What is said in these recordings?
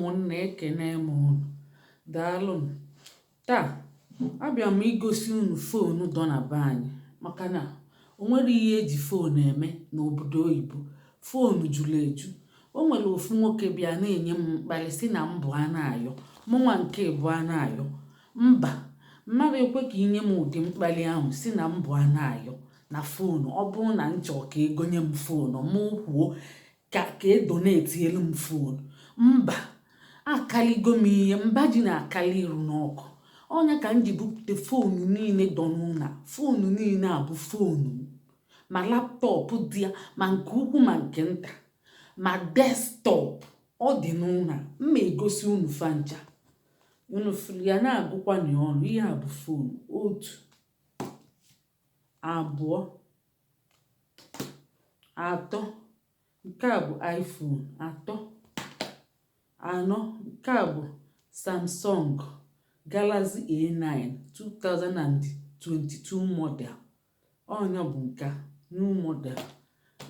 Ụmụnna, ekene m unu. Daalụnụ. Taa abịa m igosi unu phone dọ na be anyị, maka na o nwere ihe eji phone eme n'obodo oyibo. Phone juru eju. O nwere ofu nwoke bịa na-enye m mkparị, si na mbụ a na-ayọ mụnwa nke bụ a na-ayọ. Mba, mmadụ ekwe ka inye m ụdị mkparị ahụ, si na mbụ a na-ayọ na phone. Ọ bụrụ na m chọọ ka egonye m phone, mụ kwuo ka e donate elu m phone. Mba, akaligo m ihe mba ji na-akali iru n'ọkụ. Ọnya ka m ji bupute phone niile dọ n'ụlọ. Phone niile a bụ phone m, ma laptop dị ya, ma nke ukwu ma nke nta, ma desktop ọ dị n'ụlọ. Mma egosi unu fancha. Unu fụrụ ya, na-agụkwa na ọnụ. Ihe a bụ phone: otu, abụọ, atọ. Nke a bụ iPhone. Atọ, anọ. Nke a bụ Samsung Galaxy A9 2022 model. Ọnya bụ nke a, new model.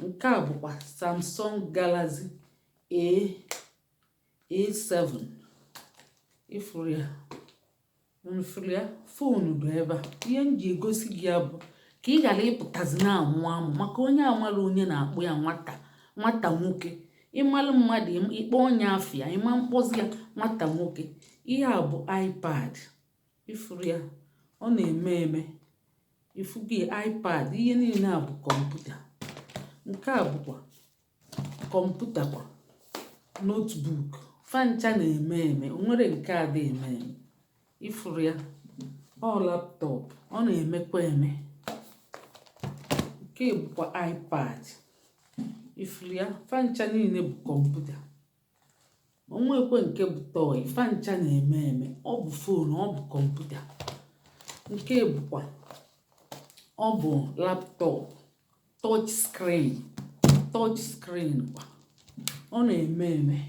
Nke a bụkwa Samsung Galaxy A A7. Ifuru ya, mfuru ya. Phone dị ebe a. Ihe m ji egosi gị ya bụ ka ị ghara ịpụtazi na-amụ amụ, maka onye amara onye na-akpụ ya nwata nwata nwoke. Ịmalụ mmadụ, ịkpọ onye afịa, ịma mkpọzi ya nwata nwoke. Ihe a bụ iPad. Ifuru ya, ọ na-eme eme. Ifugo iPad. Ihe niile a bụ kọmputa. Nke a bụkwa kọmputa kwa, notebook. Fancha na-eme eme, o nwere nke a dị eme eme. Ifuru ya, ọ laptop, ọ na-emekwa eme. Nke bụkwa iPad. Ifuru ya. Fancha niile bụ kọmputa. Onwekwe nke bụ toy. Fancha na-eme eme. Ọ bụ phone, ọ bụ kọmputa. Nke bụkwa, ọ bụ laptop, touch screen. Touch screen kwa, ọ na-eme eme.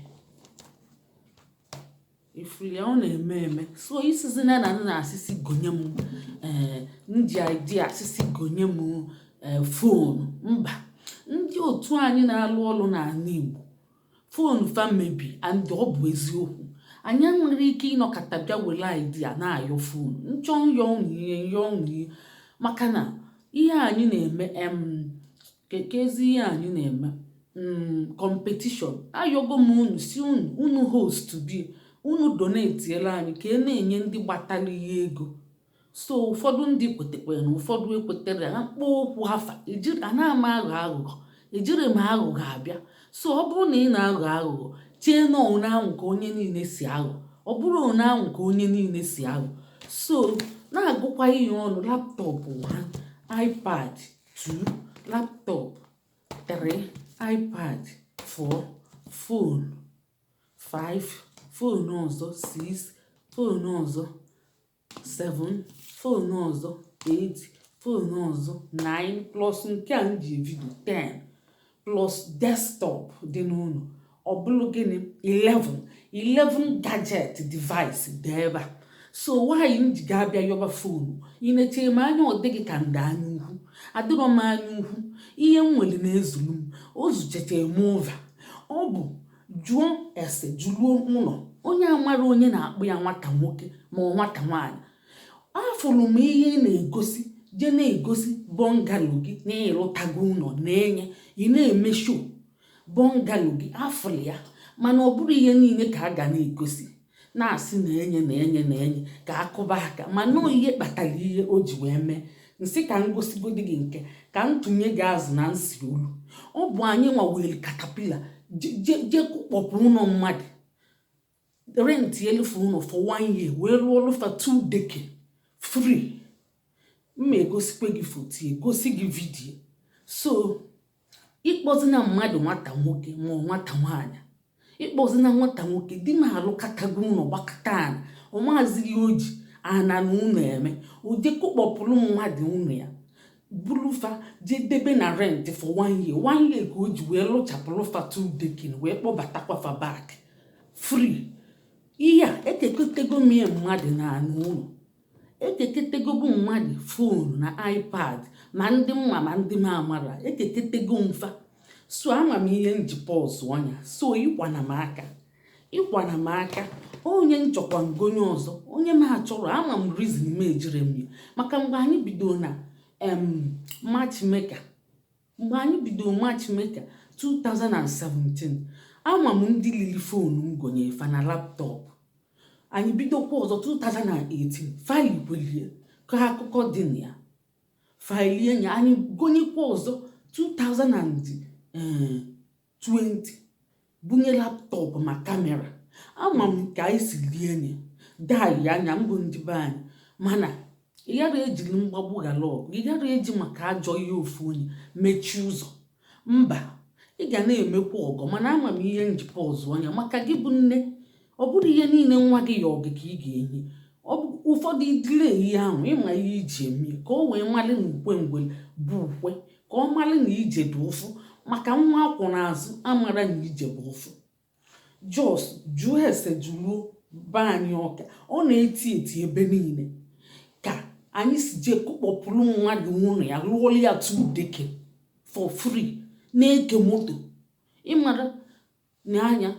Ifuru ya, ọ na-eme eme. So isizina na nna asịsị gonye m, ee, nji idea asịsị gonye m, ee, phone. Mba, ndị otu anyị na-alụ ọrụ n'ala Igbo, phone fa mebi. And ọ bụ eziokwu, anyị nwere ike ịnọkọta bịa were idea na-ayọ phone nchọ nyọ unu ihe, nyọ unu ihe, maka na ihe anyị na-eme em kekezi. Ihe anyị na-eme competition, ayọgo m unu, si unu, unu host bi, unu donate-iela anyị ka e na-enye ndị gbatara ihe ego. So ụfọdụ ndị kwetekwere na ụfọdụ ekwetere na mkpọ okwu afa ana m aghọ aghụghọ, ejiri m aghụghọ abịa. So ọ bụrụ na ị na-aghọ aghụghọ, chee na one ahụ ka onye niile si aghọ, ọ bụrụ one ahụ ka onye niile si aghọ. So na-agụkwa ihe ọnụ: laptop 1, iPad 2, laptop 3, iPad 4, phone 5, phone ọzọ 6, phone ọzọ 7, phone ọzọ 8, phone ọzọ 9, plus nke a m ji video 10, plus desktop dị n'ụlọ. Ọ bụrụ gịnị? 11. 11 gadget device dị ebe a. So nwaanyị m ji ga-abịa yọba phone, ị na-eche m anya, ọ dịghị ka ndị anya ukwu. Adịrọ m anya ukwu. Ihe m nwere na-ezulu m, o zucheche m over. Ọ bụ jụọ ese, jụruo ụlọ onye amara onye na-akpụ ya nwata nwoke ma ọ nwata nwaanyị. Afụrụ m ihe ị na-egosi, je na-egosi bungalow gị na ịlụtago ụlọ, na-enye ị na-eme show bungalow gị. Afụrụ ya, mana ọ bụrụ ihe niile ka a ga na-egosi, na-asị na-enye na-enye na-enye ka akụba aka. Mana ihe kpatara ihe o ji wee mee nsị ka m gosigodi gị nke ka m tụnye gị azụ na nsi olu. Ọ bụ anyị nwa were caterpillar je kpọpụ ụlọ mmadụ, rent elufu ụlọ for one year, wee rụọ ọrụ for 2 decade free. Mma egosikwa gị foto, egosi gị video. So ịkpọzina mmadụ nwata nwoke ma ọ nwata nwaanyị, ịkpọzina nwata nwoke. Di m alụkatago ụlọ, gbakọta ana, ọ maazị o ji ana na ụlọ eme oje kụkpọpụrụ mmadụ ụlọ ya, bulufa jee debe na rent for one year. One year ka o ji wee lụchapụrụ fa 2 decade, wee kpọbatakwa fa back free. Ihe a ekekọtego m ihe mmadụ na anụ ụlọ, ekeketego bụ mmadụ phone na iPad, ma ndị mma ma ndị m amara, ekeketego mfa. So ama m ihe nji pause ọnya. So ịkwana m aka. Ịkwara m aka onye nchọkwa ngonye ọzọ, onye m achọrọ. Ama m reason m ejire m ya, maka mgbe anyị bido na matchmaker, mgbe anyị bido matchmaker 2017, ama m ndị lili phone m gonye fa na laptop. Anyị bidokwa ọzọ 2018, falikwelie ka akụkọ dị na ya, filie nya. Anyị gonyekwa ọzọ 2020, bunye laptop ma camera. Ama m ka anyị si lie nya dai anya mbụ ndị be anyị. Mana ị ghara ejiri mgbagbu ghara ọgụ, ị ghara eji maka ajọ ihe ofu onye mechie ụzọ. Mba, ị ga na-emekwa ọgọ. Mana ama m ihe njikwa ọzọ anya maka gị bụ nne. Ọ bụrụ ihe niile nwa gị ya ọgụ ka ị ga-enye, ọ bụ ụfọdụ idile ihe ahụ ịma ihe iji eme ka o wee malị na ukwe ngwere bụ ukwe, ka ọ malị na ije dị ụfụ, maka nwa akwụ n'azụ amara na ije bụ ụfụ. Jos jụọ ese, jụruo be anyị ọka ọ na-eti eti ebe niile ka anyị si jee kụkpọpụrụ mmadụ ụlọ ya, lụọrọ ya two decking for free, na-eke moto. Ịmara na anya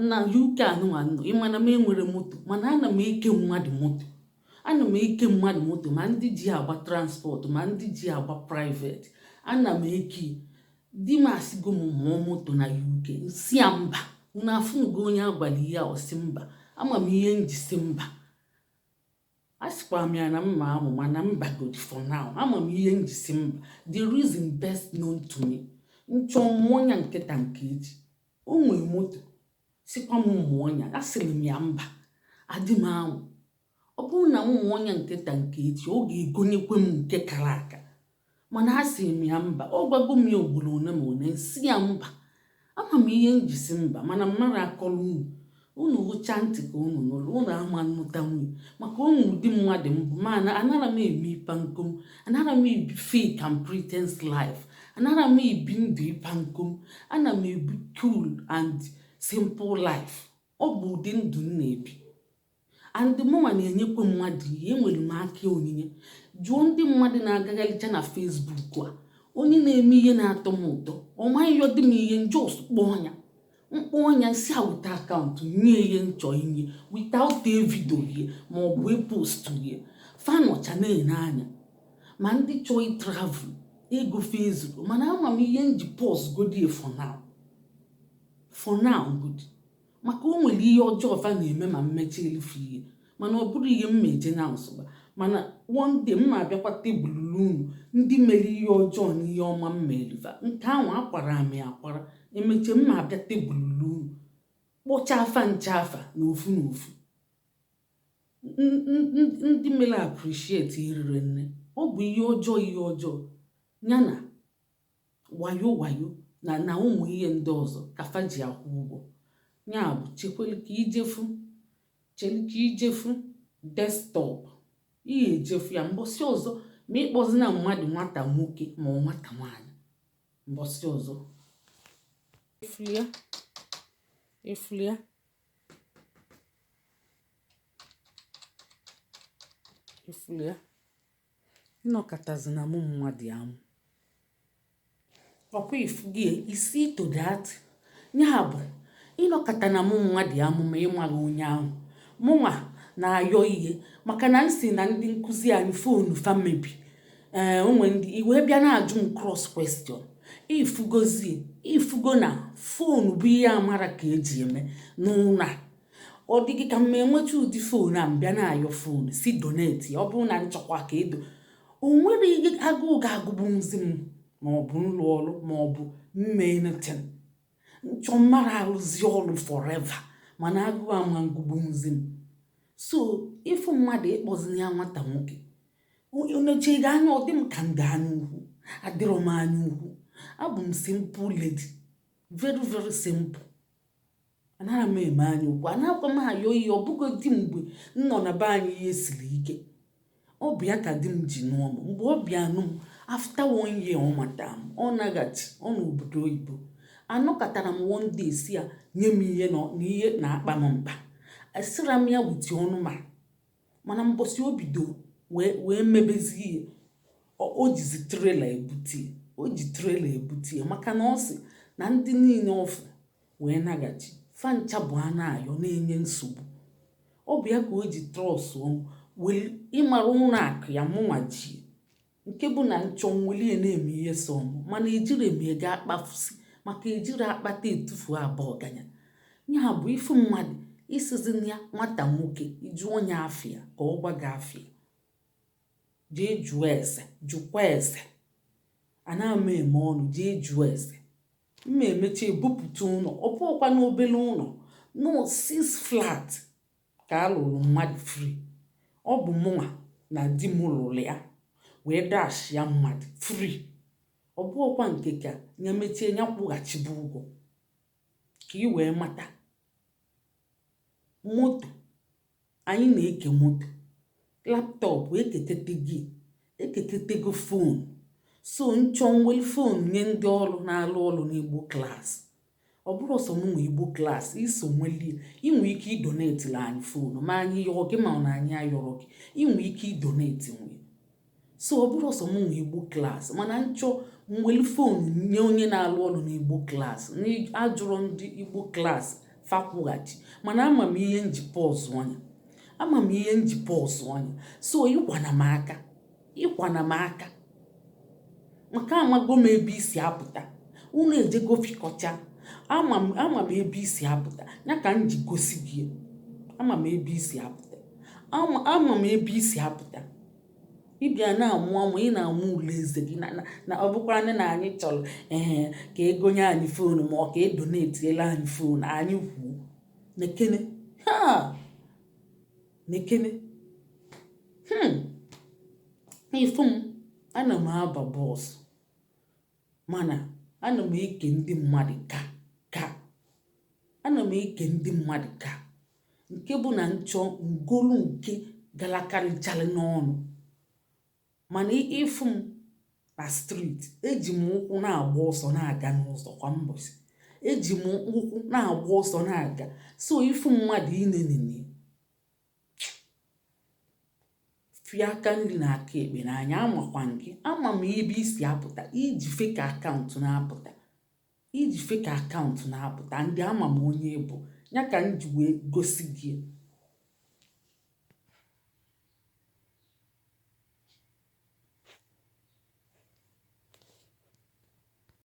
na UK anụmanụ, ịmana m enwere moto, mana ana m eke mmadụ moto, ana m eke mmadụ moto, ma ndị ji agba transport, ma ndị ji agba private, ana m eke. Di m asịgo m mụọ moto na UK, nsi ya mba. Unu afụnugo onye agwala ihe a, ọsị mba. Ama m ihe njisi mba. A sịkwa m ya na mma amụ, mana mba godi for now. Ama m ihe njisi mba, the reason best known to me. Nchọ mụọ ya nkịta nke eji o nwee moto, sikwa m mụọ ya, asịrị m ya mba, adị m anwụ. Ọ bụrụ na m mụọ ya nkịta nke echi, ọ ga-egonyekwe m nke kara aka, mana asị m ya mba. Ọ gwago m ya ugboro one ma one, nsi ya mba. Ama m ihe njisi mba, mana mmadụ akọrọ unu, unu rụcha ntị ka unu nụrụ, unu ama nnụta nwunye, maka ụmụ ụdị mmadụ mbụ. Mana anara m eme ịpa nkom, anara m ebi fake and pretense life, anara m ebi ndụ ịpa nkom. Ana m ebi cool and simple life. Ọ bụ ụdị ndụ m na-ebi, and mụnwa na-enyekwa mmadụ ihe. Enwere m aka onyinye. Jụọ ndị mmadụ na-agagharịcha na Facebook a, onye na-eme ihe na-atọ m ụtọ, ọ maghị dị m ihe njọs kpọọ ya, mkpọ ọnya si awụta account nye ihe nchọ inye without a video ye ma ọ bụ e-post ye. Fanọcha na-ene anya, ma ndị chọọ travel ego Facebook. Mana ama m ihe nji pause godi for now, for now godi, maka o nwere ihe ọjọọ fa na-eme ma mmechi elife ihe. Mana ọ bụrụ ihe m eje na nsogbu, mana one day m ma abịakwa tebụl unu ndị mere ihe ọjọọ na ihe ọma m meriva. Nke ahụ akwara m ya akwara. Emeche m ma abịa tebụl unu kpọcha afa nche afa n'ofu n'ofu ndị mere appreciate irire nne. Ọ bụ ihe ọjọọ, ihe ọjọọ ya na wayo wayo na ụmụ ihe ndị ọzọ ka fa ji akwụ ụgwọ ya. Bụ chekwelu ka ijefu, chelu ka ijefu desktop ihe ejefu ya mbọsị ọzọ, ma ịkpọzina mmadụ nwata nwoke ma ọ nwata nwaanyị mbọsị ọzọ. Efulia, efulia. Efulia, ịnọkọtazina mụ mmadụ amụ ọkwa ifugie isi to that. Ya bụ ịnọkọta na mụ mmadụ amụ ma ịmaghị onye ahụ. Mụnwa na-ayọ ihe maka na nsị na ndị nkụzi anyị phone fa mebi. Ee, onwe ndị i wee bịa na-ajụ m cross question. Ifugozie, ifugo na phone bụ ihe amara ka eji eme n'ụlọ a. Ọ dị gị ka m enweta ụdị phone a, m bịa na-ayọ phone si donate? Ọ bụrụ na nchọkwa ka edo, o nwere ihe agụụ ga-agụbunzi m, ma ọ bụ nlụ ọrụ, ma ọ bụ mme anything nchọ mmadụ arụzi ọrụ forever, mana agụụ ama ngụgbunzi m. So ịfụ mmadụ, ịkpọzina ya nwata nwoke oneche gị anya, ọ dị m ka ndị anya ukwu. Adịrọ m anya ukwu, abụ m simple lady, very very simple. Anaghị m eme anya ukwu, anaghịkwa m ayọ ihe. Ọ bụgodi mgbe m nọ na be anyị, ihe siri ike, ọ bụ ya ka di m ji nụọ m. Mgbe ọ bịa nụ m, after one year ọ mata m, ọ naghachi ọ n'obodo oyibo. Anọkọtara m one day si ya nye m ihe na ihe na-akpa m mkpa. Asịra m ya wuti ọnụ ma mana mbọsị o bido wee mebezi ihe, o jizi trailer ebute, o ji trailer ebute, maka na ọ sị na ndị niile ọfụ wee naghachi Fa ncha bụ anayọ na-enye nsogbu. Ọ bụ ya ka o ji trust m wee ịmara ụlọ akụ ya mụnwa ji, nke bụ na nchọ nwelie na-eme ihe so m, mana ejiri m ego akpafusi, maka ejiri akpata etufu abụọ ọganya. Ya bụ ifu mmadụ isizi ya nwata nwoke, iju onye afịa ka ọ gwa gị afịa, jee jụọ ese, jụkwa ese. Ana m eme ọnụ, jee jụọ ese. Mma emecha ebupụta ụlọ. Ọ bụghịkwa n'obere ụlọ, no, six flat ka a lụrụ mmadụ free. Ọ bụ mụnwa na di m lụrụ ya wee dash ya mmadụ free. Ọ bụghịkwa nke ka ya mechie ya kwụghachibu ụgwọ. Ka ị wee mata, moto anyị na-eke, moto, laptop eketete gị, eketetego phone. So nchọ nwere phone nye ndị ọrụ na-alụ ọrụ n'Igbo Class. Ọ bụrụ sọ m nwe Igbo Class, iso nwelie. Inwe ike idonateli anyị phone ma anyị yọọ gị, ma ọ na anyị ayọrọ gị, inwe ike idonate nwe. So ọ bụrụ sọ m nwe Igbo Class, mana nchọ nwere phone nye onye na-alụ ọrụ n'Igbo Class. Ajụrụ ndị Igbo Class fakwụghachi, mana ama m ihe nji pause ọnya, ama m ihe nji pause ọnya. So ịkwana m aka, ịkwana m aka, maka amago m ebe isi apụta. Unu ejego fikọcha. Ama m, ama m ebe isi apụta. Ya ka m ji gosi gị. Ama m ebe isi apụta, ama m ebe isi apụta. Ịbịa na-amụ amụ, ị na-amụ ule eze gị na ọ bụkwara na anyị chọrọ ee ka egonye anyị phone, ma ọ ka edonateiela anyị phone. Anyị kwuo nekene ha, nekene. Ifu m, ana m aba bus, mana ana m eke ndị mmadụ ka ana m eke ndị mmadụ ka nke bụ na nchọ ngolu nke galakarịcharị n'ọnụ. Mana ịfụ m na street, eji m ụkwụ na-agba ọsọ na-aga n'ụzọ kwa mbọsị. Eji m ụkwụ na-agba ọsọ na-aga. So ịfụ mmadụ inenene fie aka nri na aka ekpe n'anya. Amakwa gị, ama m ebe isi apụta. Iji fake account na-apụta, iji fake account na-apụta. Ndị ama m onye bụ ya ka m ji wee gosi gị.